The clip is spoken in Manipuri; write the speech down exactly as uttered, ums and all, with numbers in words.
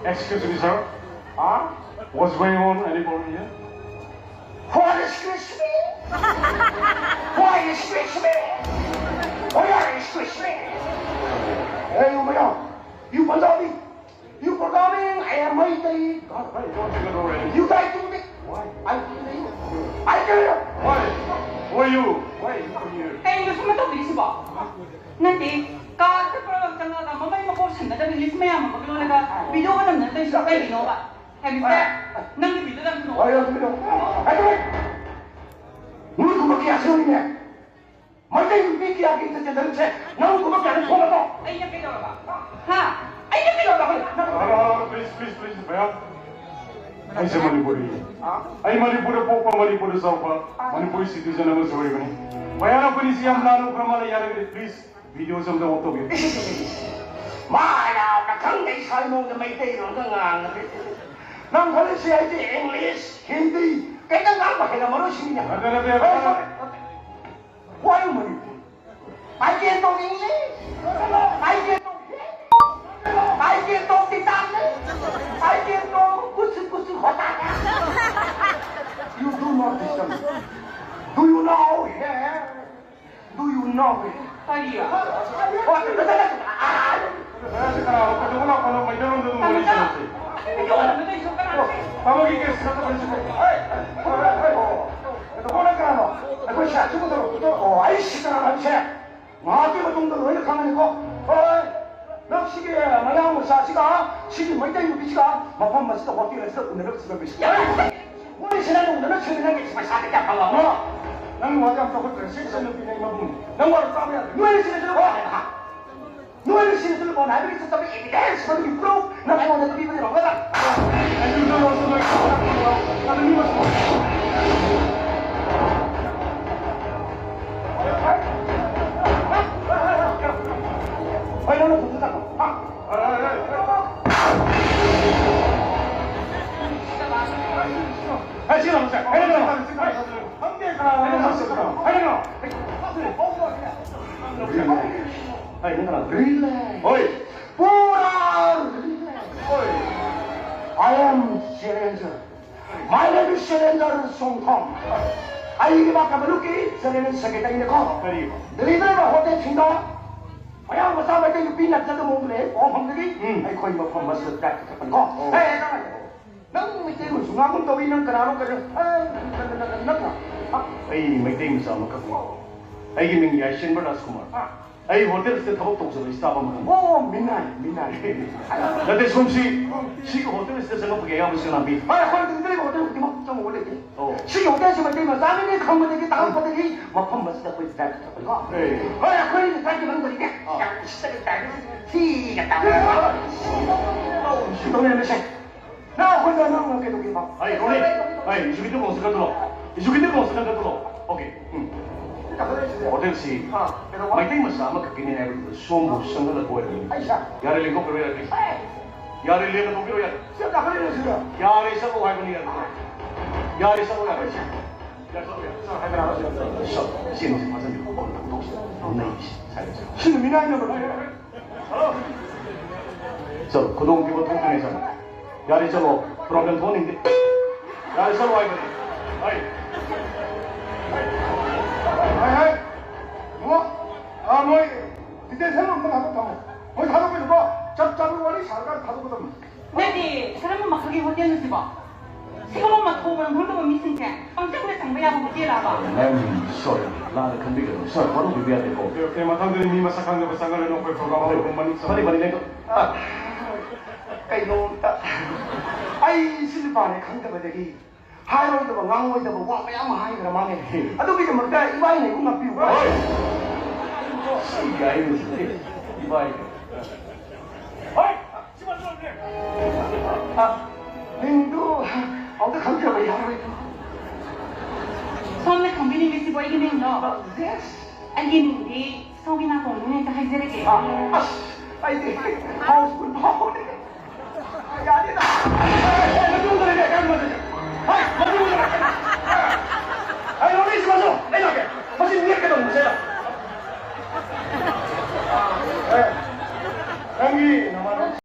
Excuse me, sir. Huh? What's going on? Any problem here? What excuse me? Why excuse me? Why are you excuse me? Hey, you, you Punjabi, you programming, I am Meitei. God, why don't you go already? You guys do me. Why? I kill you. I kill you. Why? Who are you? Why you come here? ꯀꯩꯅꯣ ꯁꯨꯝꯕ ꯇꯧꯕꯤꯔꯤꯁꯤꯕꯣ? ꯅꯠꯇꯦ, ꯀꯥꯔꯗ ꯄꯨꯔꯒ ꯆꯪꯉꯒ ꯃꯃꯩ ꯃꯈꯣꯡ ꯁꯝꯅꯗꯕ ꯏꯪꯂꯤꯁ ꯃꯌꯥꯝ ꯑꯃ ꯂꯣꯜꯂꯒ ꯚꯤꯗꯤꯑꯣꯒ ꯅꯝꯅꯗꯣꯏꯁꯤꯕꯣ ꯀꯩꯒꯤꯅꯣꯕ? ꯍꯦ ꯃꯤꯁꯇꯔ, ꯅꯪꯒꯤ ꯚꯤꯗꯤꯑꯣ ꯅꯝꯒꯅꯨ꯫ ꯍꯣꯏ, ꯍꯣꯏ, ꯍꯣꯏ, ꯍꯣꯏ, ꯍꯣꯏ꯫ ꯅꯣꯏꯒꯨꯝꯕ ꯀꯌꯥ ꯁꯨꯔꯤꯅꯦ? ꯃꯩꯇꯩ ꯅꯨꯄꯤ ꯀꯌꯥꯒꯤ ꯏꯟꯇꯔꯇꯦꯟꯃꯦꯟꯁꯦ ꯅꯪꯒꯨꯝꯕ ꯀꯌꯥꯅ ꯊꯣꯛꯂꯕꯣ? ꯑꯩꯅ ꯀꯩꯗꯧꯔꯕ? ꯍꯥ? ꯑꯩꯅ ꯀꯩꯗꯧꯔꯕ? Please, please, please, ꯃꯌꯥꯝ꯫ ꯑꯩꯁꯦ ꯃꯅꯤꯄꯨꯔꯤ꯫ ꯑꯩ ꯃꯅꯤꯄꯨꯔꯗ ꯄꯣꯛꯄ, ꯃꯅꯤꯄꯨꯔꯗ ꯆꯥꯎꯕ, ꯃꯅꯤꯄꯨꯔꯤ ꯁꯤꯇꯤꯖꯟ ꯑꯃꯁꯨ ꯑꯣꯏꯕꯅꯤ꯫ ꯃꯌꯥꯝ ꯑꯩꯈꯣꯏꯅꯤꯁꯤ ꯌꯥꯝ ꯂꯥꯟꯅ ꯎꯈ꯭ꯔ ꯃꯥꯜꯂꯦ, ꯌꯥꯔꯒꯗꯤ please ꯚꯤꯗꯤꯑꯣꯁꯦ ꯑꯝꯇ ꯑꯣꯐ ꯇꯧꯕꯤꯌꯨ꯫ ꯃꯥ ꯌꯥꯝꯅ ꯈꯪꯗꯦ, ꯏꯁꯥꯒꯤ ꯃꯑꯣꯡꯗ ꯃꯩꯇꯩꯂꯣꯟꯒ ꯉꯥꯡꯉꯗꯤ꯫ ꯅꯪ ꯈꯜꯂꯤꯁꯤ ꯑꯩꯗꯤ ꯏꯪꯂꯤꯁ, ꯍꯤꯟꯗꯤ ꯀꯩꯝꯇ ꯉꯥꯡꯕ ꯍꯩꯔꯝꯃꯔꯣꯏ ꯁꯤꯅꯤꯅꯦ꯫ ꯅꯠꯇꯦ, ꯅꯠꯇꯦ, ꯍꯣꯏ, ꯅꯠꯇꯦ꯫ ꯍꯣꯏ꯫ Why you Manipuri? I can talk English. I can talk Hindi. I can talk Titanglish. I can talk kuchu kuchu hota hai. You do not listen. Do you know here? Do you know it? ꯀꯔꯤ? ꯍꯣꯏ, ꯅꯠꯇꯦ, ꯅꯠꯇꯦ, ꯅꯠꯇꯦ꯫ ꯀꯅꯥꯅꯣ? ꯀꯩꯗꯧꯕ ꯂꯥꯛꯄꯅꯣ? ꯃꯩꯇꯩꯂꯣꯟꯗ ꯑꯗꯨꯝ ꯋꯥꯔꯤ ꯁꯥꯟꯅꯁꯤ꯫ ꯇꯥꯃꯣ, ꯀꯩꯁꯨ ꯅꯠꯇꯕꯅꯤ꯫ ꯍꯦ, ꯍꯦ, ꯍꯦ, ꯍꯦ꯫ ꯀꯩꯗꯧꯕ ꯅꯪ ꯀꯅꯥꯅꯣ? ꯑꯩꯈꯣꯏ ꯁꯦ ꯑꯁꯨꯝꯕ ꯇꯧꯔꯛꯄꯗꯣ, ꯑꯣ, ꯑꯩ ꯁꯤ ꯀꯅꯥꯅꯣ ꯍꯥꯏꯕꯁꯦ ꯉꯥꯏꯍꯥꯛꯀꯤ ꯃꯇꯨꯡꯗ ꯂꯣꯏꯅ ꯈꯪꯒꯅꯤꯀꯣ꯫ ꯍꯣꯏ, ꯅꯪ ꯁꯤꯒꯤ ꯃꯌꯥꯡ ꯃꯆꯥꯁꯤꯒ ꯁꯤꯒꯤ ꯃꯩꯇꯩ ꯅꯨꯄꯤꯁꯤꯒ ꯃꯐꯝ ꯑꯁꯤꯗ ꯍꯣꯇꯦꯜ ꯑꯁꯤꯗ ꯎꯅꯔꯒ ꯁꯤꯗ ꯃꯣꯏꯁꯤꯅ ꯅꯪ ꯎꯅꯔ ꯁꯤꯗ ꯅꯪꯒꯤ ꯄꯩꯁꯥꯗꯤ ꯀꯌꯥ ꯐꯪꯉꯕꯅꯣ? ꯅꯪ ꯋꯥ ꯌꯥꯝ ꯆꯥꯎꯈꯠꯇ꯭ꯔꯦ꯫ ꯁꯤ ꯏꯆꯟ ꯅꯨꯄꯤꯅꯦ ꯑꯩ ꯃꯕꯨꯡꯅꯦ꯫ ꯅꯪ ꯋꯥ ꯆꯥꯕ ꯌꯥꯗ꯭ꯔꯦ꯫ ꯅꯣꯏꯅ ꯁꯤꯗ ꯅꯣꯏꯅ ꯁꯤꯅ ꯆꯠꯂꯨꯀꯣ ꯍꯥꯏꯕꯒꯤ ꯆꯠꯇꯕ evidence ꯃꯗꯨꯒꯤ proof ꯅꯪ ꯑꯩꯉꯣꯟꯗ ꯄꯤꯕ ꯉꯝꯒꯗ꯭ꯔꯥ? ꯍꯣꯏ, ꯅꯪꯅ ꯐꯖꯅ ꯇꯥꯛꯑꯣ꯫ ꯍꯥ? ꯍꯥꯏ, ꯁꯤ ꯂꯥꯛꯑꯣ, ꯁꯦ꯫ ꯍꯥꯏ, ꯁꯤ ꯂꯥꯛꯑꯣ, ꯁꯦ꯫ ꯍꯥꯏ, ꯁꯤ ꯂꯥꯛꯑꯣ꯫ ꯍꯥꯏ, ꯁꯤ ꯂꯥꯛꯑꯣ꯫ ꯍꯥꯏ, ꯁꯤ ꯂꯥꯛꯑꯣ꯫ Relax. Hey, nang kana? Relax. Oi. Pura relax. Oi. I am challenger. My name is Challenger Songthong. ꯑꯩꯒꯤ ꯃꯥ ꯀꯃꯂꯨꯀꯤ General Secretary ꯅꯤꯀꯣ꯫ ꯀꯔꯤꯕ? ꯗꯦꯜꯂꯤꯗ ꯂꯩꯕ ꯍꯣꯇꯦꯜꯁꯤꯡꯗ ꯃꯌꯥꯡ ꯃꯆꯥ ꯃꯩꯇꯩ ꯅꯨꯄꯤ ꯅꯠꯇꯗ ꯃꯑꯣꯡꯗ ꯂꯩ ꯄꯣꯛꯐꯝꯗꯒꯤ ꯎꯝ꯫ ꯑꯩꯈꯣꯏ ꯃꯐꯝ ꯑꯁꯤꯗ ꯆꯥꯛ ꯆꯠꯄꯅꯤꯀꯣ꯫ ꯑꯣ꯫ ꯑꯦ, ꯅꯪ ꯍꯥꯏꯌꯣ꯫ ꯅꯪ ꯃꯩꯇꯩ ꯂꯣꯟꯁꯨ ꯉꯥꯡꯒꯨꯝ ꯇꯧꯏ, ꯅꯪ ꯀꯅꯥꯅꯣ ꯀꯔꯤ-, ꯑ, ꯅꯠꯇ꯭ꯔꯥ? ꯑ? ꯑꯩ ꯃꯩꯇꯩ ꯃꯆꯥ ꯑꯃꯈꯛꯅꯤ꯫ ꯑꯩꯒꯤ ꯃꯤꯡ ꯌꯥꯏꯁꯦꯟꯕ ꯔꯥꯖꯀꯨꯃꯥꯔ꯫ ꯑ꯫ ꯑꯩ ꯍꯣꯇꯦꯜꯁꯤꯗ ꯊꯕꯛ ꯇꯧꯖꯕ staff ꯑꯃꯈꯛꯅꯤ꯫ ꯑꯣ, ꯃꯤꯅꯥꯏ, ꯃꯤꯅꯥꯏ꯫ ꯅꯠꯇꯦ, ꯁꯣꯝꯁꯤ ꯁꯤꯒꯤ ꯍꯣꯇꯦꯜꯁꯤꯗ ꯆꯪꯉꯛꯄꯒꯤ ꯑꯌꯥꯕꯁꯤ ꯂꯥꯛꯄꯤ꯫ ꯍꯣꯏ, ꯑꯩꯈꯣꯏ ꯑꯗꯨꯝ ꯂꯩꯕ ꯍꯣꯇꯦꯜ ꯈꯨꯗꯤꯡꯃꯛ ꯆꯪꯉꯛꯑꯣ ꯂꯩꯇꯦ꯫ ꯑꯣ꯫ ꯁꯤꯒꯤ ꯍꯣꯇꯦꯜꯁꯤ ꯃꯩꯇꯩ ꯃꯆꯥꯒꯤꯅꯤ ꯈꯪꯕꯗꯒꯤ, ꯇꯥꯛꯂꯛꯄꯗꯒꯤ ꯃꯐꯝ ꯑꯁꯤꯗ ꯑꯩꯈꯣꯏ ꯗ꯭ꯔꯥꯏꯚꯔ ꯆꯠꯄꯅꯤꯀꯣ꯫ ꯑꯦ꯫ ꯍꯣꯏ, ꯑꯩꯈꯣꯏ ꯗ꯭ꯔꯥꯏꯚꯔ ꯃꯅꯨꯡꯗꯅꯤꯅꯦ꯫ ꯑꯥ꯫ ꯌꯥꯝ ꯎꯁꯤꯠꯇꯕ ꯗ꯭ꯔꯥꯏꯚꯔꯁꯤ ꯊꯤꯒ ꯇꯥꯕ꯫ ꯁꯤꯗꯧ ꯂꯩꯔꯝꯃꯦꯁꯦ꯫ ꯅꯪ ꯑꯩꯈꯣꯏꯗ ꯅꯪ ꯀꯩꯗꯧꯒꯦꯕ? ꯑꯩ ꯔꯣꯅꯤ, ꯑꯩ executive council ꯈꯔ ꯊꯣꯛꯂꯛꯑꯣ꯫ Executive council ꯈꯔ ꯊꯣꯛꯂꯛꯑꯣ꯫ Okay. ꯎꯝ꯫ ꯀꯥꯈꯠꯂꯛꯏꯁꯤꯗꯤ꯫ ꯍꯣꯇꯦꯜꯁꯤ ꯑꯥ, ꯀꯩꯗꯧꯕ? ꯃꯩꯇꯩ ꯃꯆꯥ ꯑꯃꯈꯛꯀꯤꯅꯦ ꯍꯥꯏꯕꯗꯨꯗ ꯁꯣꯝꯕꯨ ꯆꯪꯍꯜꯂꯛꯄ ꯑꯣꯏꯔꯕꯅꯤ꯫ ꯑꯩꯁꯦ? ꯌꯥꯔꯦ, ꯂꯦꯡꯊꯣꯛꯄꯤꯔꯣ, ꯌꯥꯔꯦ, please꯫ ꯑꯦ! ꯌꯥꯔꯦ, ꯂꯦꯡꯊꯣꯛꯄꯤꯔꯣ, ꯌꯥꯔꯦ꯫ ꯁꯤ ꯀꯥꯈꯠꯂꯛꯏꯁꯤꯗ꯫ ꯌꯥꯔꯦ, ꯆꯠꯂꯣ ꯍꯥꯏꯕꯅꯤ, ꯌꯥꯔꯦ꯫ ꯌꯥꯔꯦ, ꯆꯠꯂꯣ, ꯌꯥꯔꯦ꯫ ꯌꯥꯔꯦ, ꯆꯠꯂꯣ, ꯌꯥꯔꯦ꯫ ꯁꯤ ꯍꯥꯏꯕ ꯌꯥꯔꯣꯏ꯫ ꯁꯤ, ꯁꯤ, ꯁꯤ ꯐꯖꯅ ꯇꯧꯁꯤ꯫ ꯅꯩꯁꯤ, ꯁꯥꯏ, ꯁꯥꯏ꯫ ꯁꯤꯅ ꯃꯤꯅꯥꯏꯅꯕ ꯂꯣꯏꯔꯦ꯫ ꯆꯠꯂꯣ, ꯈꯨꯗꯣꯡꯊꯤꯕ ꯊꯣꯛꯇ꯭ꯔꯤꯉꯩ ꯆꯠꯂꯣ꯫ ꯌꯥꯔꯦ, ꯆꯠꯂꯣ꯫ Problem ꯊꯣꯛꯍꯟꯅꯤꯡꯗꯦ꯫ ꯌꯥꯔꯦ, ꯆꯠꯂꯣ ꯍꯥꯏꯕꯅꯤ꯫ ꯍꯥꯏ꯫ ꯍꯥꯏ, ꯍꯥꯏ꯫ ꯏꯕꯨꯡꯉꯣ, ꯑꯥ, ꯃꯣꯏ detention room ꯗ ꯉꯥꯛꯇ ꯊꯝꯃꯣ꯫ ꯃꯣꯏ ꯊꯥꯗꯣꯛꯄꯩꯗꯨꯀꯣ, ꯆꯞ ꯆꯥꯕ ꯋꯥꯔꯤ ꯁꯥꯔꯀꯥꯟꯗ ꯊꯥꯗꯣꯛꯀꯗꯕꯅꯤ꯫ ꯅꯠꯇꯦ, ꯀꯔꯝꯕ ꯃꯈꯜꯒꯤ ꯍꯣꯇꯦꯜꯅꯣ ꯁꯤꯕꯣ? ꯁꯤꯒꯨꯝꯕ ꯃꯊꯣꯡ ꯃꯔꯝ ꯈꯪꯗꯕ ꯃꯤꯁꯤꯡꯁꯦ ꯄꯪꯆꯪꯗ ꯆꯪꯕ ꯌꯥꯕ ꯍꯣꯇꯦꯜꯂꯕ? I'm sorry, ꯂꯥꯟꯅ ꯈꯟꯕꯤꯒꯅꯨ꯫ Sir, ꯋꯥꯔꯧꯕꯤꯕ ꯌꯥꯗꯦꯀꯣ꯫ Okay, okay, ꯃꯊꯪꯗꯗꯤ ꯃꯤ ꯃꯁꯛ ꯈꯪꯗꯕ ꯆꯪꯍꯜꯂꯅꯨ, ꯑꯩꯈꯣꯏ program ꯍꯧꯔꯛꯄ ꯃꯅꯨꯡ ꯐꯅꯤ, ꯐꯅꯤ, ꯂꯦꯡꯊꯣꯛ-, ꯑꯥ, ꯀꯩꯅꯣꯝꯇ꯫ ꯑꯩ ꯁꯤ ꯅꯨꯄꯥꯅꯦ ꯈꯪꯗꯕꯗꯒꯤ ꯍꯥꯏꯔꯣꯏꯗꯕ, ꯉꯥꯡꯉꯣꯏꯗꯕ ꯋꯥ ꯃꯌꯥꯝ ꯑꯃ ꯍꯥꯏꯈ꯭ꯔ ꯃꯥꯜꯂꯦ꯫ ꯑꯗꯨꯒꯤꯗꯃꯛꯇ ꯏꯕꯥꯏꯅ ꯑꯩꯕꯨ ꯉꯥꯛꯄꯤꯌꯨ꯫ ꯍꯣꯏ꯫ ꯁꯤ ꯒꯥꯏꯅ ꯁꯤ ꯏꯕꯥꯏ꯫ ꯍꯣꯏ꯫ ꯑ, ꯃꯤꯡꯗꯨ ꯑꯃꯨꯛꯇ ꯈꯪꯖꯕ ꯌꯥꯎꯔꯣꯏꯗ꯭ꯔꯣ? ꯁꯣꯝꯅ ꯈꯪꯕꯤꯅꯤꯡꯂꯤꯁꯤꯕꯨ ꯑꯩꯒꯤ ꯃꯤꯡꯂꯣ? Yes꯫ ꯑꯩꯒꯤ ꯃꯤꯡꯗꯤ ꯁꯣꯝꯒꯤ ꯅꯥꯀꯣꯡꯗꯨꯅ ꯍꯦꯛꯇ ꯍꯥꯏꯖꯔꯒꯦ꯫ ꯑ, ꯑꯁ, ꯑꯩꯗꯤ ꯍꯥꯎꯁꯐꯨꯜ ꯐꯥꯎꯔꯦ꯫ ꯌꯥꯅꯤꯗ꯫ ꯑꯦ, ꯑꯦ, ꯃꯇꯨꯡꯗ ꯂꯩꯔꯦ, ꯀꯔꯝꯕ ꯃꯇꯨꯡꯗ? ꯍꯥꯏ, ꯃꯇꯨꯡꯗ ꯂꯩꯔꯦ꯫ ꯑꯩ ꯂꯧꯔꯤꯁꯤ ꯃꯁꯨ, ꯑꯩ ꯂꯥꯛꯀꯦ꯫ ꯃꯁꯤ ꯅꯦꯠꯀꯗꯧꯕ ꯃꯁꯦ꯫